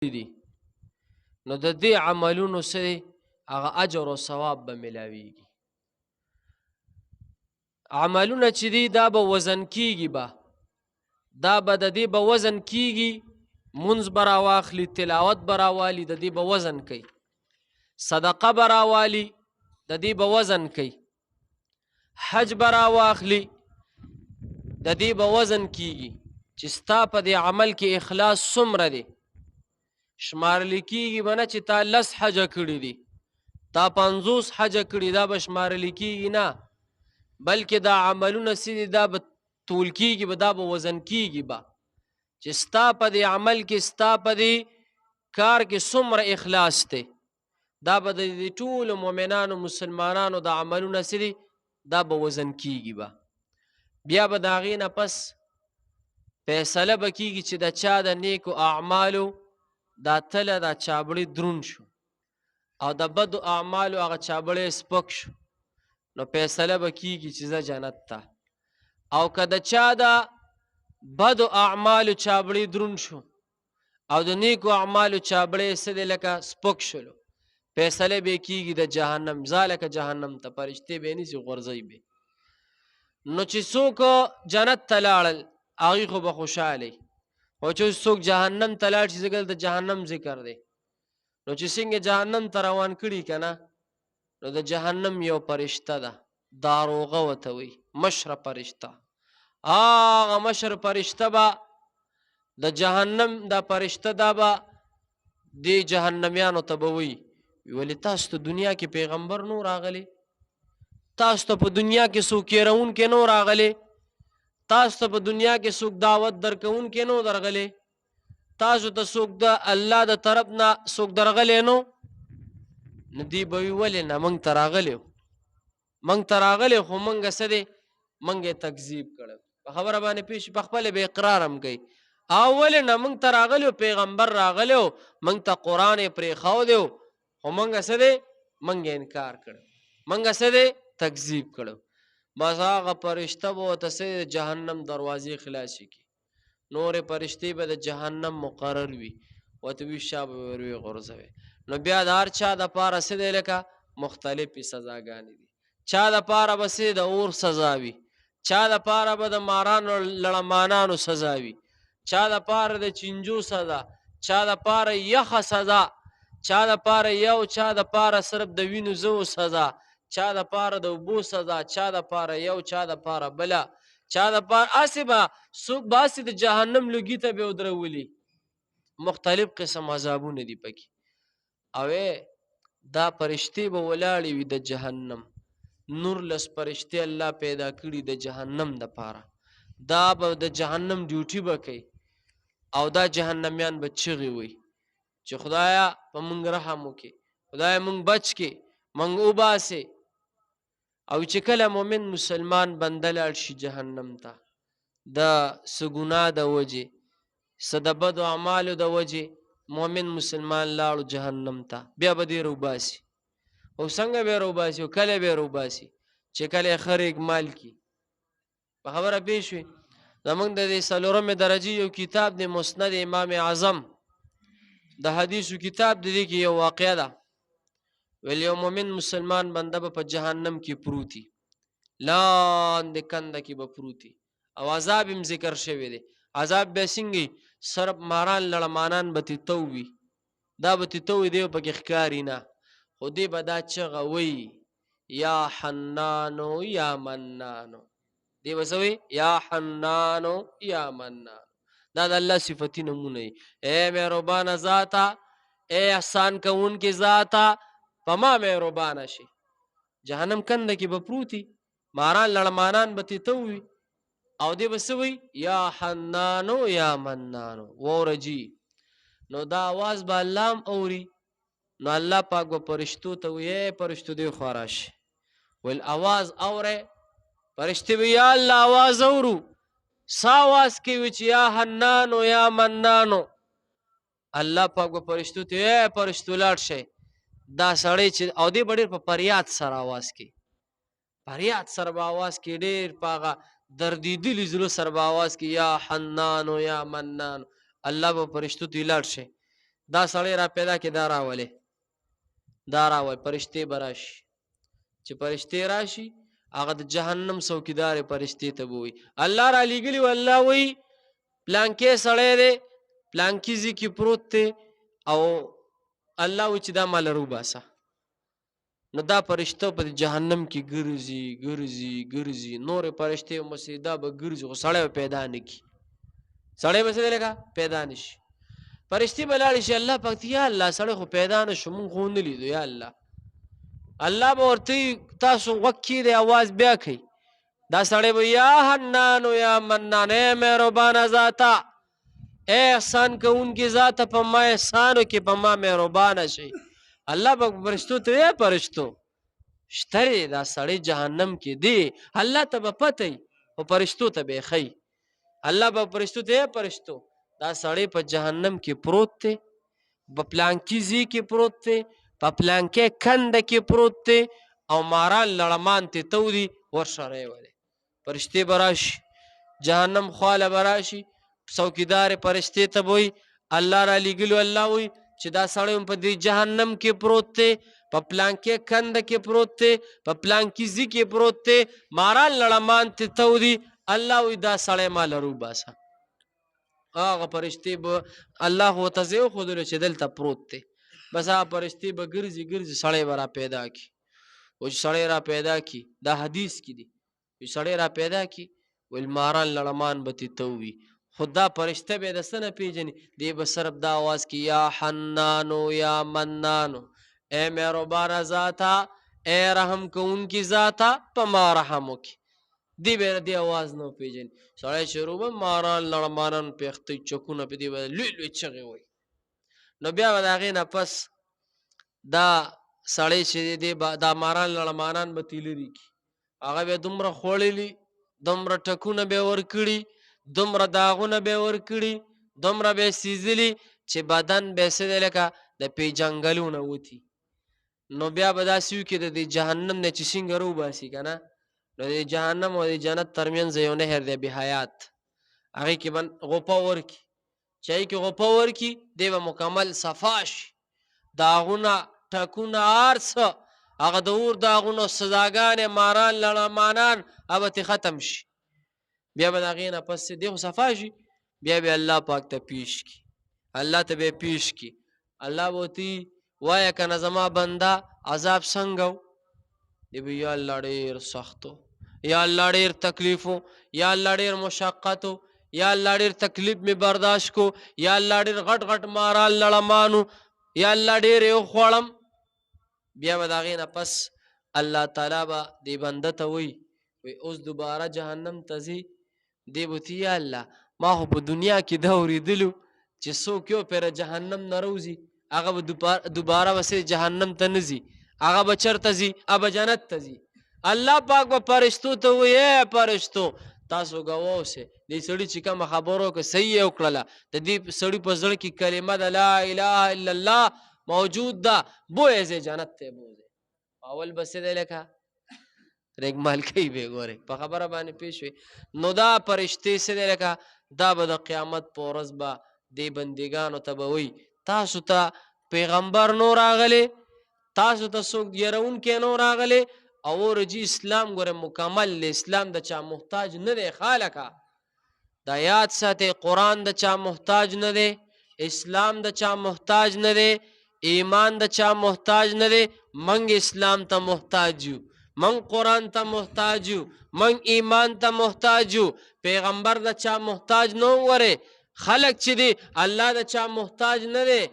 دي، نو د دې عملونو سره هغه اجر او ثواب به ملاويږي. عملونه چې دي دا به وزن کیږي، به دا به د دې به وزن کیږي. منځ به راواخلي، تلاوت به راوالي، د دې به وزن کوي. صدقه به راوالي، د دې به وزن کوي. حج به راواخلي، د دې به وزن کیږي چې ستا په دې عمل کې اخلاص څومره دی. شمارل کیږي به نه چې تا 10 حجه کړي دي، تا 50 حجه کړي، دا به شمارل کیږي نه، بلکې دا عملونه څه دي، دا به تول کیږي به، دا به وزن کیږي به چې ستا په دې عمل کې، ستا په دې کار کې څومره اخلاص دی. دا به د دې ټولو مؤمنانو مسلمانانو د عملونه څه دي، دا به وزن کیږي به. بیا به د هغې نه پس فیصله به کیږي چې د چا د نیکو اعمالو دا تله دا چابړې درون شو او د بدو اعمالو هغه چابړې سپک شو، نو فیصله به کیږي چې ځه جنت ته. او که د چا د بدو اعمالو چابړې درون شو او د نیکو اعمالو چابړې څه دی لکه سپک شولو، فیصله به کیږي د جهنم، ځه لکه جهنم ته، فرشتې به نیسي غورځوي به. نو چې څوک جنت ته لاړل هغوی خو به خوشحاله وي، خو چې څوک جهنم ته لاړ شي، ځکه دلته جهنم ذکر دی، نو چې څنګه جهنم ته روان کړي که نه، نو د جهنم یو فرشته ده، داروغه ورته وایي، مشره فرشته. هغه مشر فرشته به د جهنم دا فرشته دا به دې جهنمیانو ته به وایي، ولې تاسو ته دنیا کې پیغمبر نو راغلی، تاسو ته په دنیا کې څوک یېروونکی نو راغلی، تاسو ته په دنیا کې څوک دعوت درکوونکی نو درغلی، تاسو ته څوک د الله د طرف نه څوک درغلی نو؟ نو دوی به وي ولې نه، موږ ته راغلی وو، موږ ته راغلی خو موږ څه دی، موږ یې تکذیب کړو. په خبره باندې پوه شي، په خپله به اقرار هم کوي. او ولې نه، موږ ته راغلی وو، پیغمبر راغلی وو، موږ ته قرآن یې پرېښودی وو، خو موږ څه دی، موږ یې انکار کړو، موږ څه دی، تکذیب کړو. بس هغه فرشته به ورته څه دی، د جهنم دروازې خلاصې کړي، نورې فرشتې به د جهنم مقرر وي، ورته وي شا به ور وي غورځوي. نو بیا د هر چا دپاره څه دی لکه مختلفې سزاګانې دي. چا دپاره به څه د اور سزا وي، چا دپاره به د مارانو لړمانانو سزا وي، چا دپاره د چینجو سزا، چا دپاره یخه سزا، چا دپاره یو، چا دپاره صرف د وینو زو سزا، چا دپاره د اوبو سزا، چا دپاره یو، چا دپاره بله، چا دپاره هسې به څوک به هسې د جهنم لوګي ته به ودرولي. مختلف قسم عذابونه دي پکې. او دا فرشتې به ولاړې وي د جهنم، نور لس فرشتې الله پیدا کړي د جهنم دپاره، دا به د جهنم ډیوټي به کوي، او دا جهنمیان به چغې وي چې خدایا په موږ رحم وکړي، خدایا موږ بچ کړي، موږ وباسې. او چې کله مؤمن مسلمان بنده لاړ شي جهنم ته د څه ګناه د وجې، څه د بدو اعمالو د وجې، مؤمن مسلمان لاړو جهنم ته، بیا به دې روباسي. او څنګه به روباسي او کله به روباسي؟ چې کله یې ښه رېګمال کړي. په خبره پوه شوې؟ زموږ د دې څلورمې درجې یو کتاب دی، مسند امام اعظم، د حدیثو کتاب دی، دې کې یو واقعه ده. ویل یو مؤمن مسلمان بنده به په جهنم کې پروتي، لاندې کنده کې به پروتي، او عذاب هم ذکر شوی دی. عذاب بیا څنګه وي؟ صرف ماران لړمانان به ترې تو وي، دا به ترې تو وي، دی به پکې ښکاري نه، خو دی به دا چغه وایي، یا حنانو یا منانو. دی به څه وایي؟ یا حنانو یا منانو. دا د الله صفتي نومونه دي. ای مهربانه ذاته، ای احسان کوونکې ذاته، په ما مهربانه شي. جهنم کنده کې به پروتي، ماران لړمانان به ترې تو وي، او دی به څه وایي؟ یا حنانو یا منانو. واوره جي، نو دا آواز به الله هم اوري. نو الله پاک به فرشتو ته وایي، ای فرشتو دې خوا راشي. ویل آواز اوره؟ فرشتې وایي یا الله آواز اورو. څه آواز کوي چې یا حنانو یا منانو؟ الله پاک به فرشتو ته وایي، ای فرشتو لاړ شئ، دا سړی چې، او دی به ډېر په فریاد سره آواز کوي، فریاد سره به آواز کوي، ډېر په هغه دردېدلي زړه سره به آواز کوي، یا حنانو یا منانو. الله به فرشتو ته لاړ شئ، دا سړی را پیدا کې، دا راولې، دا راول. پرشتې به راشي. چې پرشتې راشي، هغه د جهنم څوکیدار پرشتې ته به وایي الله را لیږلي، الله وایي پلانکی سړی دی، پلانکي ځای کې پروت دی، او الله وایي چې دا مال روباسه. نو دا پرشته په جهنم کې ګرځي ګرځي ګرځي، نورې پرشتې هم ورسې دا به ګرځي، خو سړی به پیدا نه کړي. سړی به څه دی لکه پیدا نه شي. پرشتې به لاړې شي الله پاک ته، یا الله سړی خو پیدا نه شو، مونږ خو ونه لیدو. یا الله، الله به ورته تاسو غوږ کښېږدئ، اواز بیا کوي. دا سړی به یا حنانو یا منان، ای مهربانه ذاته، ای احسان کوونکي ذاته، په ما احسان وکړي، په ما مهربانه شي. الله به پرشتو ته وایي پرشتو شته دی دا سړی جهنم کې دی، الله ته به پته وي، خو پرشتو ته به یې ښیي. الله به پرشتو ته وایي پرشتو دا سړی په جهنم کې پروت دی، په پلانکي ځای کې پروت دی، په پلانکې کنده کې پروت دی، او ماران لړمان ته تو دي، ورشه راوله. پرشتې به راشي، جهنم خواله به راشي، څوکیدار پرشتې ته به وایي الله را لیږلو، الله وایي چې دا سړی هم په دې جهنم کې پروت دی، په پلانکې کنده کې پروت دی، په پلانکي ځای کې پروت دی، ماران لړمان ته تو دي، الله وایي دا سړی ما له روباسه. هغه پرشتې به الله خو ورته ځای وښودلو چې دلته پروت دی، بس هغه پرشتې به ګرځي ګرځي، سړی به را پیدا کړي. او چې سړی را پیدا کړي، دا حدیث کې دی، چې سړی را پیدا کړي ویل ماران لړمان به ترې تو وي، خو دا پرشته به د څه نه پېژني، دی به صرف دا اواز کوي یا حنانو یا منانو، ای مهربانه ذاته، ای رحم کوونکي ذاته، په ما رحم وکړي. دی به دې اواز نه پېژني. سړی چې روبه ماران لړمانان پېښتوي، چکونه په دې به لوی لوی چغې وایي. نو بیا به د هغې نه پس دا سړی چې دی به دا ماران لړمانان به ترې لرې کړي. هغه به دومره خوړلي، دومره ټکونه به ورکړي، دومره داغونه به ورکړي، دومره به سیزلي چې بدن به څه دی لکه د پیجنګلونه وتي. نو بیا به داسې وکړي د دې جهنم نه چې څنګه روباسي که نه، نو د جهنم او د جنت ترمنځ یو نهر دی بې حیات، هغې کې به غوپه ورکړي. چې هغې کې غوپه ورکړي، دی به مکمل صفا شي، داغونه ټکونه هر څه، هغه د اور داغونه سزاګانې ماران لړمانان هغه به ترې ختم شي. بیا به د هغې نه پس دی خو صفا شي، بیا به الله پاک ته پیش کړي، الله ته به یې پیش کړي. الله به ورته وایه که نه زما بنده عذاب څنګه و؟ دی به یا الله ډېر سخت و، یا الله ډېر تکلیف و، یا الله ډېر مشقت و، یا الله ډېر تکلیف مې برداشت کو، یا الله ډېر غټ غټ ماران لړمان و، یا الله ډېر یې وخوړم. بیا به د هغې نه پس الله تعالی به دې بنده ته وایي وایي اوس دوباره جهنم ته ځې؟ دی به ورته یا الله ما خو په دنیا کې دا اورېدلو چې څوک یو پېره جهنم نه روځي، هغه به دوباره به جهنم ته نه ځي، هغه به چېرته ځي؟ هغه به جنت ته ځي. الله پاک به پرشتو ته وایي ای پرشتو تاسو ګواه اوسئ، دې سړي چې کومه خبره وکړه صحیح یې وکړله، د دې سړي په زړه کې کلمه د لا اله الا الله موجود ده، بویې ځئ جنت ته یې بوځئ. اول به څه دی لکه رېګمال کوي به ګورې په خبره باندې پوه شوې. نو دا پرشتې څه دی لکه دا به د قیامت په ورځ به دې بندګانو ته به وایي تاسو ته پیغمبر نو راغلی، تاسو ته څوک یرونکی نو راغلی، او ورجی اسلام ګوره مکمل دی، اسلام د چا محتاج نه دی. خالکه دا یاد ساتئ، قرآن د چا محتاج نه دی، اسلام د چا محتاج نه دی، ایمان د چا محتاج نه دی. موږ اسلام ته محتاج یو، موږ قرآن ته محتاج یو، موږ ایمان ته محتاج یو، پیغمبر د چا محتاج نه وره. خلک چې دی الله د چا محتاج نه دی.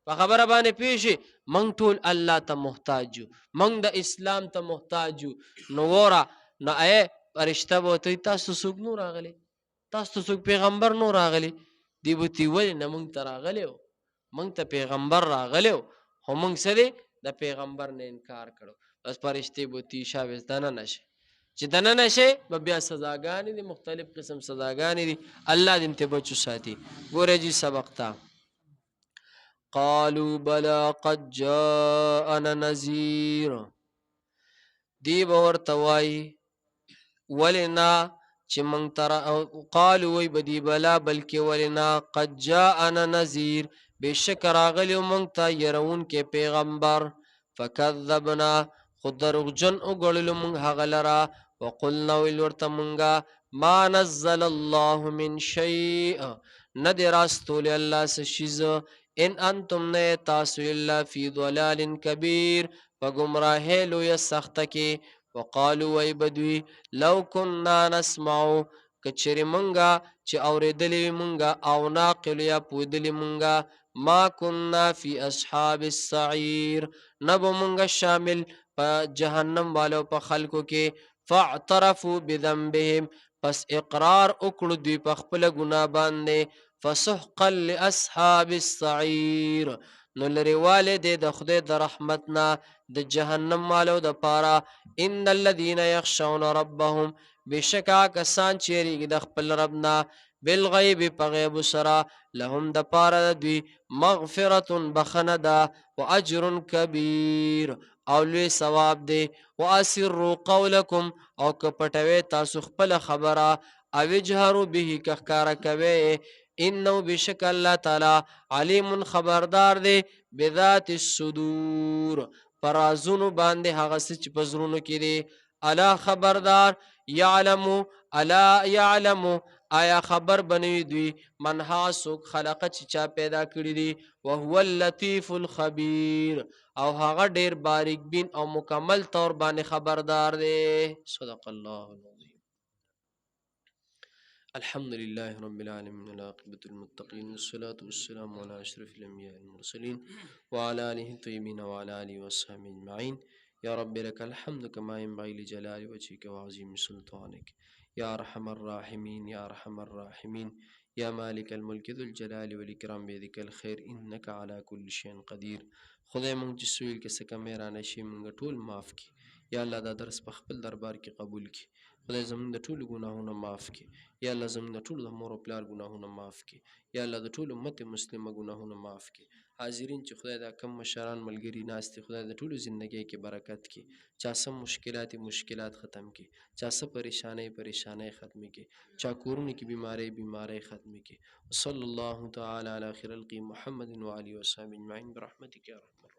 په خبره باندې پوه شي، موږ ټول الله ته محتاج یو، موږ د اسلام ته محتاج یو. نو وره نو ای فرشته به ورته تاسو څوک نو راغلی، تاسو ته څوک پیغمبر نو راغلی؟ دی به ورته ولې نه، موږ ته راغلی و، موږ ته پیغمبر راغلی و، خو موږ څه دی د پیغمبر نه انکار کړو. بس فرشتې به ورته شابس دننه شي، چې دننه شي به بیا سزاګانې دي، مختلف قسم سزاګانې دي. الله دې ته بچو ساتي. ګوره جی سبق ته قالوا بلا قد جاءنا نذير. دی به ورته وایي ولې نه چې موږ ته قالو وایي به دی بلا، بلکې ولې نه قد جاءنا نذیر، بېشکه راغلی و مونږ ته یرونکی پیغمبر. فکذبنا، خو دروغجن وګڼلو مونږ هغه لره. وقلنا، ویل ورته مونږه، ما نزل الله من شیء، نه دی راستولی الله څه شیز. ان انتم، نه تاسو، الا فی ضلال کبیر، په ګمراهۍ لویه سخته کې. وقالو، وی بدوی، لو كنا نسمع، که چېرې مونږه چې اورېدلې وي مونږه، او نعقل، یا پوهېدلي مونږه، ما كنا فی اصحاب السعیر، نه به مونږه شامل په جهنم والو په خلکو کې. فاعترفوا بذنبهم، پس اقرار وکړو دوی په خپله ګناه باندې. فسحقا لاصحاب السعیر، نو لرېوالی دی د خدای د رحمت نه د جهنم والو د پاره. ان الذين يخشون ربهم، بېشکه کسان چې یریږي د خپل رب نه، بالغیب، په غیب سره، لهم، د پاره د دوی، مغفرة، بخښنه ده، و اجر کبیر، او لوی ثواب دی. واسروا قولکم، او که پټوي تاسو خپل خبره، او اجهروا به، که ښکاره کوي، انه، بشک الله تعالی، علیم، خبردار دی، بذات الصدور، پر رازونو باندې هغه څه چې په زړونو کې دي. الا، خبردار، یعلم، الا یعلم، آیا خبر بنوي دوی، من، هغه څوک، خلق، چې چا پیدا کړی دي، وهو اللطیف الخبیر، او هغه ډیر باریک بین او مکمل طور باندې خبردار دی. صدق الله العظیم. الحمد لله رب العالمين، العاقبة للمتقين، والصلاة والسلام على أشرف الأنبياء المرسلين وعلى آله الطيبين وعلى آله وصحبه أجمعين. يا رب لك الحمد كما ينبغي لجلال وجهك وعظيم سلطانك. يا أرحم الراحمين، يا أرحم الراحمين، يا مالك الملك ذو الجلال والإكرام، بيدك الخير، إنك على كل شيء قدير. خدای مونږ چې سویل کې څه کمی رانه شي، مونږ ټول معاف کړي. یا الله، دا درس په خپل دربار کې قبول کړي. خدای زمونږ د ټولو ګناهونه معاف کړي. یا الله، زمونږ د ټولو د مور او پلار ګناهونه معاف کړي. یا الله، د ټولو امت مسلمه ګناهونه معاف کړي. حاضرین چې خدای دا کم مشران ملګري ناست دي، خدای د ټولو زندګۍ کې برکت کړي. چا څه مشکلات، مشکلات ختم کړي. چا څه پریشانۍ، پریشانۍ ختمې کړي. چا کورونو کې بیمارۍ، بیمارۍ ختمې کړي. وصلی الله تعالی علی خیر القی محمد وعلى وصحبه اجمعین برحمتک یا ارحم.